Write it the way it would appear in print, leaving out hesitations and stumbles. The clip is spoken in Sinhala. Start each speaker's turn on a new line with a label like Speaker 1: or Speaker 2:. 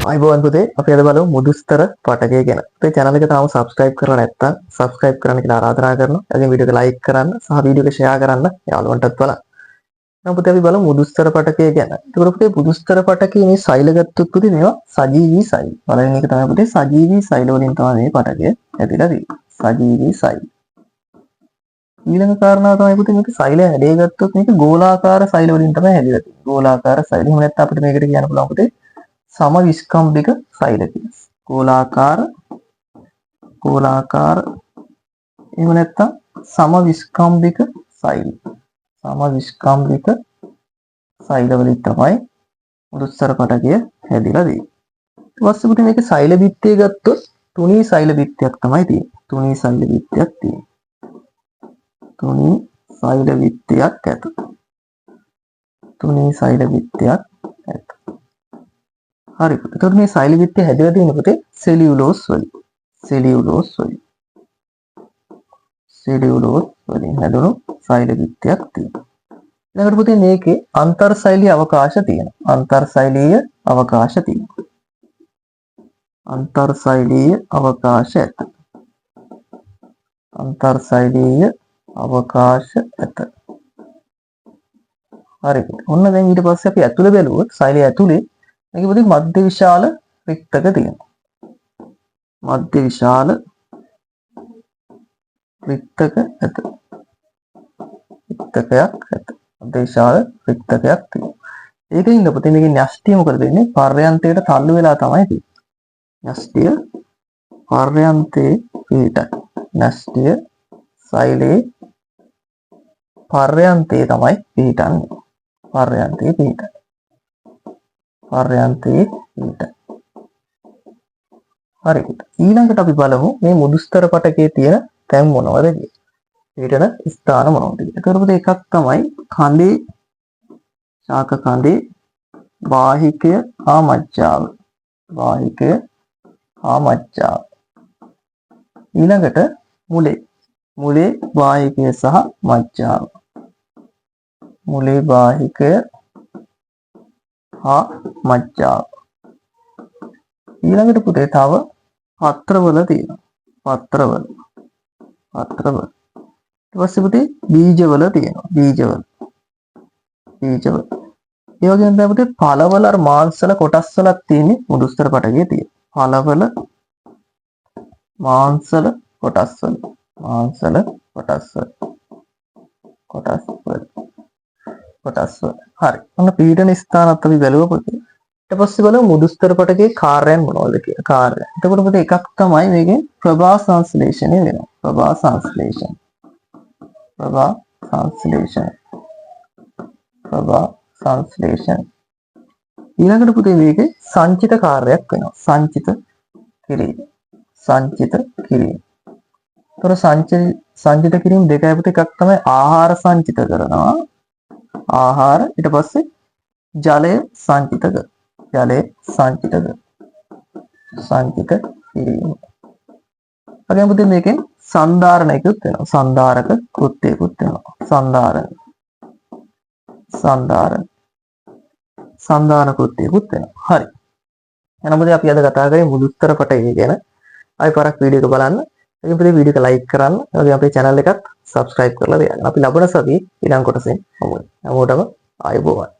Speaker 1: ආයුබෝවන් පුතේ. අපි අද බලමු මුදුස්තර පටකය ගැන. අපේ channel එක තාම subscribe කරලා නැත්නම් subscribe කරන්න කියලා ආරාධනා කරනවා. ඒ වගේම වීඩියෝ එක like කරන්න සහ වීඩියෝ එක share කරන්න යාළුවන්ටත් බලන්න. නම් පුතේ අපි බලමු මුදුස්තර පටකය ගැන. එතකොට පුතේ මුදුස්තර පටකයේ මේ සෛල ගත්තොත් පුතේ මේවා සජීවී සෛල. පළවෙනි එක තමයි පුතේ සජීවී සෛල වලින් තමයි මේ පටකය හැදිලා තියෙන්නේ. සජීවී සෛල. ඊළඟ කාරණාව තමයි පුතේ මේක සෛල හැඩය ගත්තොත් මේක ගෝලාකාර සෛල වලින් තමයි හැදිලා තියෙන්නේ. ගෝලාකාර සෛල. එහෙම නැත්නම් අපිට මේකට කියන්න පුළුවන් පුතේ සමවිස්කම්භික සෛල කියලා. ගෝලාකාර ගෝලාකාර එහෙම නැත්නම් සමවිස්කම්භික සෛල. සමවිස්කම්භික සෛල වලින් තමයි මුදුස්තර පටකය හැදිලා තියෙන්නේ. ඊට පස්සේ පුතේ මේකේ සෛල බිත්තිය ගත්තොත් තුනී සෛල බිත්තියක් තමයි තියෙන්නේ. තුනී සෛල බිත්තියක් තියෙන්නේ. තුනී සෛල බිත්තියක් ඇත. තුනී සෛල බිත්තියක් ඇත. හරි. එතකොට මේ සෛල බිත්තිය හැදිලා තියෙන පුතේ සෙලියුලෝස් වලින්. සෙලියුලෝස් වලින්. සෙලියුලෝස් වලින් හැදුණු සෛල බිත්තියක් තියෙනවා. ඊළඟට පුතේ මේකේ අන්තර්සෛලීය අවකාශ තියෙනවා. අන්තර්සෛලීය අවකාශ තියෙනවා. අන්තර්සෛලීය අවකාශ ඇත. අන්තර්සෛලීය අවකාශ ඇත. හරි. ඔන්න දැන් ඊට පස්සේ අපි ඇතුළ බැලුවොත් සෛලය ඇතුලේ මේකේ පුතේ මධ්‍ය විශාල රික්තක තියෙනවා. මධ්‍ය විශාල රික්තක ඇත. රික්තකයක් ඇත. මධ්‍ය විශාල රික්තකයක් තියෙනවා. ඒකින්ද පුතේ මේකේ න්‍යෂ්ටිය මොකද වෙන්නේ? පර්යන්තයට තල්ලු වෙලා තමයි තියෙන්නේ. න්‍යෂ්ටිය පර්යන්තේ පිහිටයි. න්‍යෂ්ටිය සෛලයේ පර්යන්තේ තමයි පිහිටන්නේ. පර්යන්තේ පිහිටයි. පර්යන්තේ පිහිටයි. හරි. ඊළඟට අපි බලමු මේ මුදුස්තර පටකයේ තියෙන තැන් මොනවද කියලා. පිහිටන ස්ථාන මොනවද කියලා. එතකොට පුතේ එකක් තමයි කඳේ, ශාක කඳේ වාහිකය හා මජ්ජාව. වාහිකය හා මජ්ජාව. ඊළඟට මුලේ. මුලේ වාහිකය සහ මජ්ජාව. මුලේ වාහිකය හා මජ්ජාව. ඊළඟට පුතේ තව පත්‍රවල තියෙනවා. පත්‍රවල. පත්‍රවල. ඊට පස්සේ පුතේ බීජවල තියෙනවා. බීජවල. බීජවල. ඒ වගේම තමයි පුතේ පළවල අර මාංශල කොටස් වලක් තියෙන්නේ මුදුස්තර පටකයේ තියෙන. පළවල මාංශල කොටස් වල. මාංශල කොටස් වල. කොටස් වල. කොටස් වල. හරි. ඔන්න පීඩන ස්ථානත් අපි බැලුවා පුතේ. ඊට පස්සේ බලමු මුදුස්තර පටකයේ කාර්යයන් මොනවද කියලා. කාර්ය. එතකොට පුතේ එකක් තමයි මේකෙන් ප්‍රභා සංශ්ලේෂණය වෙනවා. ප්‍රභා සංශ්ලේෂණ. ප්‍රභා සංශ්ලේෂණ. ප්‍රභා සංශ්ලේෂණ. ඊළඟට පුතේ මේකේ සංචිත කාර්යයක් වෙනවා. සංචිත කිරීම. සංචිත කිරීම. එතකොට සංචිත කිරීම දෙකයි පුතේ. එකක් තමයි ආහාර සංචිත කරනවා. ආහාර, ඊට පස්සේ ජලය සංචිත කර. ජලය සංචිත කර. සංචිත කිරීම. වගේම පුතේ මේකෙන් සන්ධාරණයකුත් වෙනවා. සන්ධාරක කෘත්‍යයකුත් වෙනවා. සන්ධාරණ. සන්ධාරණ. සන්ධාන කෘත්‍යයකුත් වෙනවා. හරි. එහෙනම් පුතේ අපි අද කතා කරේ මුදුස්තර පටය ගැන. ආයි පාරක් වීඩියෝ එක බලන්න. ඒකෙන් පුතේ වීඩියෝ එක ලයික් කරන්න. ඒ වගේම අපේ channel එකත් subscribe කරලා තියාගන්න. අපි ලබන සතියේ ඊළඟ කොටසෙන් හමු වෙමු. හැමෝටම ආයුබෝවන්.